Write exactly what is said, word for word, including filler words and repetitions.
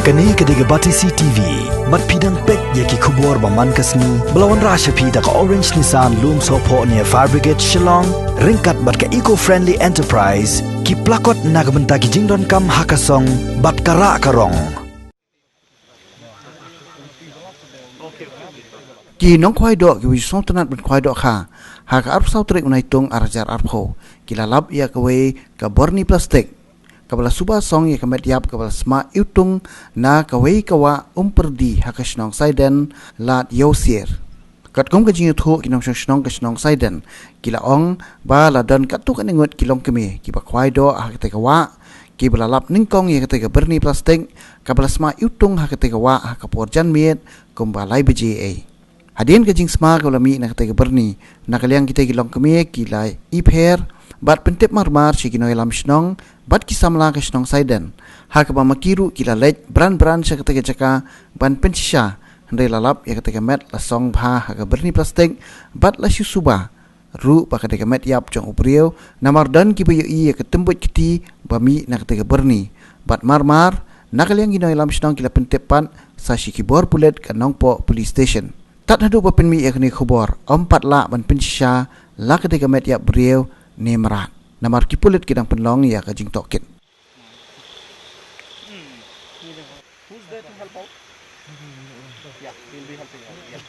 Kane ka dei ka Batesi T V, bad phi dang peit ïa ki khubor ba man ka sngi, ba la wanrah sha phi da ka Orange Nissan Lumsohphoh near Fire Brigade Shillong, ryngkat bad ka Eco Friendly Enterprise, ki plakot na ka bynta ki jingdonkam ha ka song, bad ka rah ka rong. Ki nongkhwai doh kiba ju sngewtynnat ban khwai dohkha ha ka arphew saw tarik u Naitung ar hajar arphew, ki la lap ïa kawei ka byrni plastik kaba la suba song ïa ka met ïap kaba la sma iwtung na kawei ka wah Umpyrdi ha ka shnong Saiden, Lad Ïewsier. Katkum ka jingïathuh ki nongshong shnong ka shnong Saiden, ki la ong ba la don katto katne ngut ki longkmie kiba khwai doh ha katei ka wah, kiba la lap nyngkong ïa katei ka byrni plastik kaba la sma iwtung ha katei ka wah ha ka por janmiet kumba lai baje ei. Hadien ka jingsma kaba la mih na katei ka byrni, na ka liang kitei ki longkmie ki la ipher bad pyntip marmar sha ki nongïalam shnong bad ki samla ka shnong Saiden, ha kaba ma ki ruh ki la leit bran bran sha katei ka jaka ban pynshisha, hynrei la lap ïa katei ka met la song bha ha ka byrni plastik bad la shu suba ruh ba ka dei ka met ïap jong u briew, namar don kiba ïohi ïa ka tymbuit kti ba mih na katei ka byrni. Bad marmar, na ka liang ki nongïalam shnong ki la pyntip pat sa sha ki bor pulit ka Nongpoh Police Station. Tad haduh ba pynmih ïa kane ka khubor, ym pat lah ban pynshisha la ka dei ka met ïap briew ne mrad, namar ki pulit ki dang pynlong ïa ka jingtohkit. Who's there to help out? Yeah, we'll be helping out. Yeah.